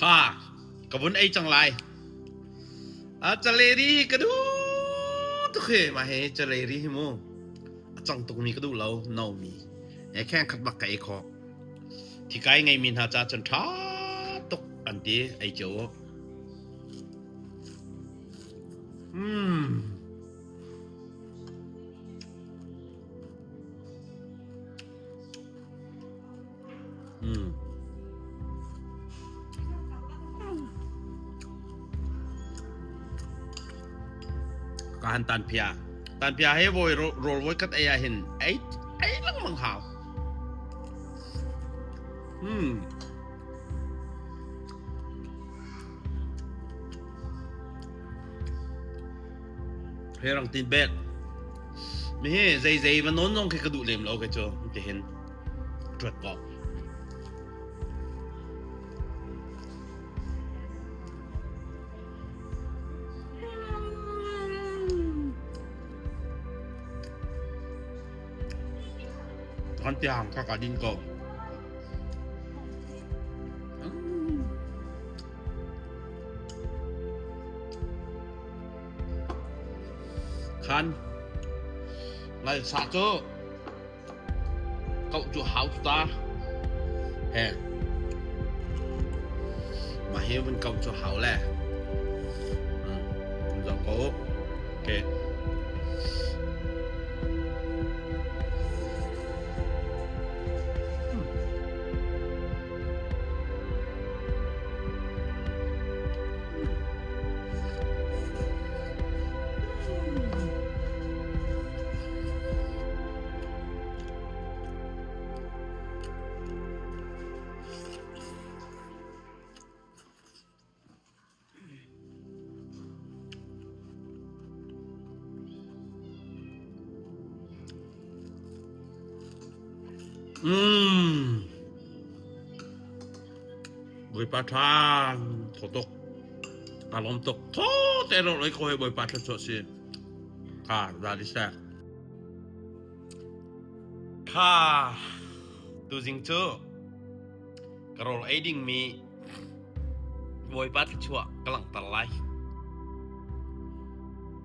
ປາກະວົນໄອຈັງຫຼາຍ ອາຈະເລຣີກະດູຕຸເຄມາເຮຈະເລຣີເຮໂມ ອາຈັງຕຸກມີກະດູເລົາເນົາມີ ແອແຂ່ງຂັນບັກກະເອຄໍ ທີ່ກາຍໄງມີນຫາຈາຈົນທາຕົກອັນເຕໄອເຈີ ອືມ. ອືມ ການຕານເພຍ ຕານເພຍເຮໂວຍໂຣ ໂຣໂວຍກັດໄອຍາເຫັນ ໄອ ໄອລັງມັງຫາວ ອືມ. ເຮລັງຕິນເບດ ມີເຮໃຈໃຈມາໂນນນ້ອງເຄກະດູເລັມແລ້ວກະໂຈ ມັນຈະເຫັນ ຕວດກອກ ຄອນຈາງ ຄາກາດິນກໍ ອືມ. ຄັນ ໄລສາໂຈ ເກົາຈູເຮົາຕາ ແຮ ມາເຮມັນເກົາຈູເຮົາແລະ ອືມ ເກົາໂກ ເກ. ອືມ ບອຍປາທານ ໂທຕົກ ອາລົມຕົກ ໂທແຕ່ໂລດເລີຍ ໂຄເຮບອຍປາທານໂຊຊິ ຄ່າ ລາລິແຊ ຄ່າ ຕູຈິງໂຈ ກະໂຣລໄອດິງມີ ໂວຍປາດຊວກກຳລັງຕະໄລ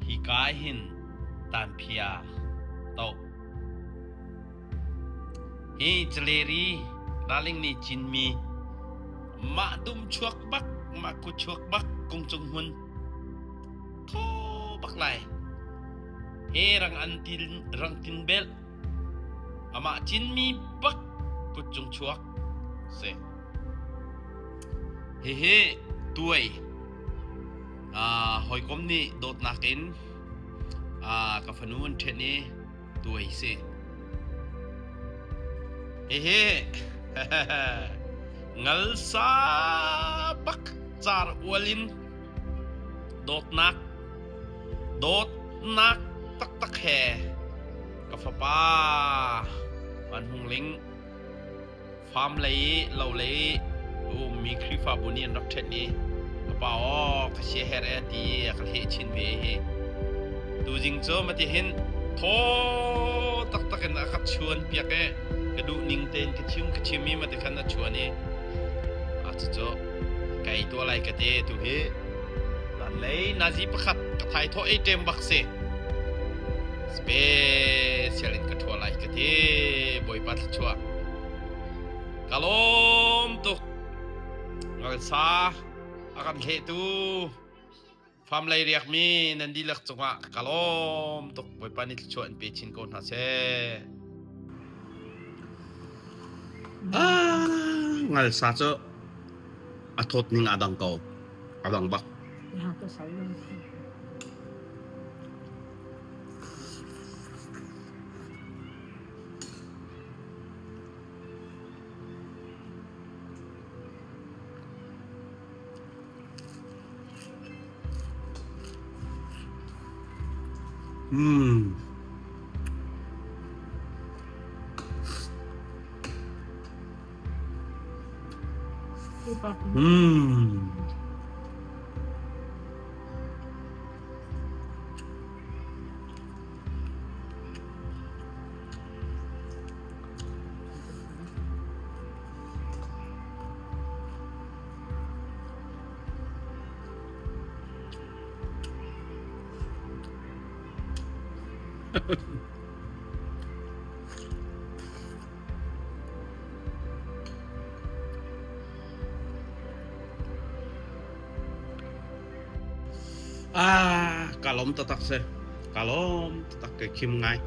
ຮີກາຍເຫັນຕານເພຍໂຕ ຮີຈະເລຣີ ລາລິງນີຈິນມີ ມະດຸມຊວກບັກ ມະກຸຊວກບັກ ກົງຈົງຮຸນ ໂທ ບັກໄລ ເຮ ຣັງອັນຕິນ ຣັງຕິນເບລ ອາມະຈິນມີບັກກຸດຈຸງຊວກເຊ ເຮເຮ ຕວຍ ອາ ຫອຍກົມນີ້ໂດດໜາກເອັນ ອາ ກາຟານູນເທນເນ ຕວຍເຊ ເຮເຮ ງາລຊາ ບັກຈາຣອວລິນ ໂດດໜາກ ໂດໜາກຕັກຕະແຄ ກາຟາປາ ບານຮຸງເລັງ ຟາມເລ ເລົາເລ ໂອ ມີຄຣິຟາບູນຽນລັກເທັດນີ້ ກະປາອອກ ກະເຊຍແຮແອຕີ ກະເຮຊິນເວເຮ ຕູຈິງໂຈມາຕິເຫັນ ໂທ ຕັກຕະເກັນອາຄັດຊວນປຽກເອ ກະດູນິງເຕນກະຊຶມກະຊຶມມີມາແຕ່ຄັນນະຊວນເອ ອາຈະໂຈ ໄກຕົວໄລກະເຕຕູເຮ ລານເລຍນາຈີປະຄັດກະໄທໂທເອເຕັມບັກເຊ ສະເປເຊຍເລັນກະທົວໄລກະເທ ບອຍປາດຊວ ກະໂລມຕຸກ ງານຊາ ອາກັນເທຕູ ຟາມໄລເຣຍກມີ ນັນດີລັກຈົງຫວະ ກະໂລມຕຸກ ບອຍປານິດຊວນເປຊິນໂກນຫາເຊ ອາ ງານຊາເຈ ອາໂທດນິງອາດັງເກົາ ອາດັງບັກ ອືມ ອືມ. Aa, ka lawm taktak se. Ka lawm taktak ke khim ngai.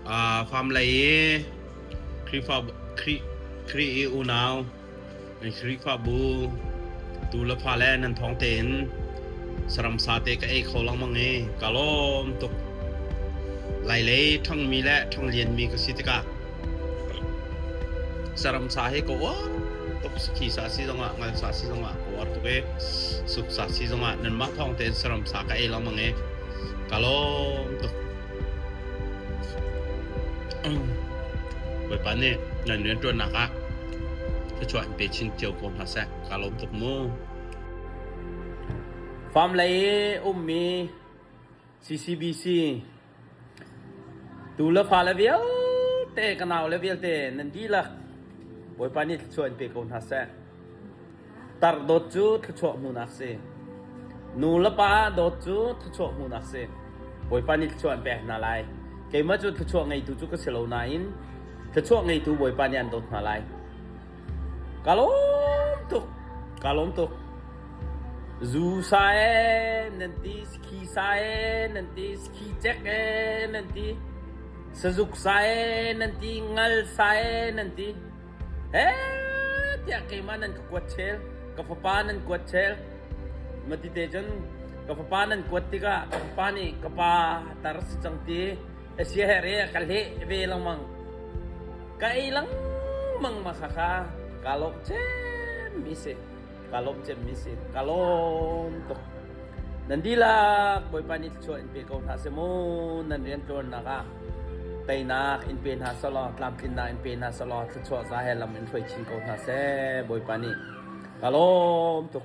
Aa, family, Khrifa, Khri, Khri i unau, Khrifa bu, tu la pha le nan thong ten, saram sa te ka ei khau lang mang e, ka lawm tuk. Lai le thang mi le thang lien mi ka si te ka. Saram sa he ko wa tuk, sakhi sa si zong a, ngal sa si zong a, ko wa tuk e, suk sa si zong a, nan ma thong ten saram sa ka ei lang mang e. Ka lawm tuk. Boipa ni, nan nuen tuan na ka. Ka chuan pe chin chiu ko na sa, ka lawm tuk mo. Family um mi, C C B C. Tu la pha la vial te, ka nau la vial te, nan di la. Boipa ni chuan pe ko na sa. Tar dot chu thluachuah hmu nak se. Nu la pa dot chu thluachuah hmu nak se. Boipa ni thluachuah an pe na lai. Keima chu thluachuah ngeitu chu ka si lo na in, thluachuah ngeitu Boipa ni an dot na lai. Ka lawm tuk, ka lawm tuk. Zu sa e, nan ti, sakhi sa e, nan ti, sakhi chek e, nan ti, sazuk sa e, nan ti, ngal sa e, nan ti. He, tia keima nan ka kuat chel, ka fapa nan kuat chel. Ma ti te chun, ka fapa nan kuat ti ka, ka fapa ni, ka pa tar si chang ti. E sia he re, ka le ve lang mang. Ka ei lang mang ma kha kha, ka lawm chem mi se. Ka lawm chem mi se, ka lawm tuk. Nan di la, Boipa ni thluachuah in pe ko na se mo, nan rian tuan na ka. Tainak in pe na sa lo, tlamtlinnak in pe na sa lo, thluachuah za he lam in thluai chin ko na se, Boipa ni. Ka lawm tuk.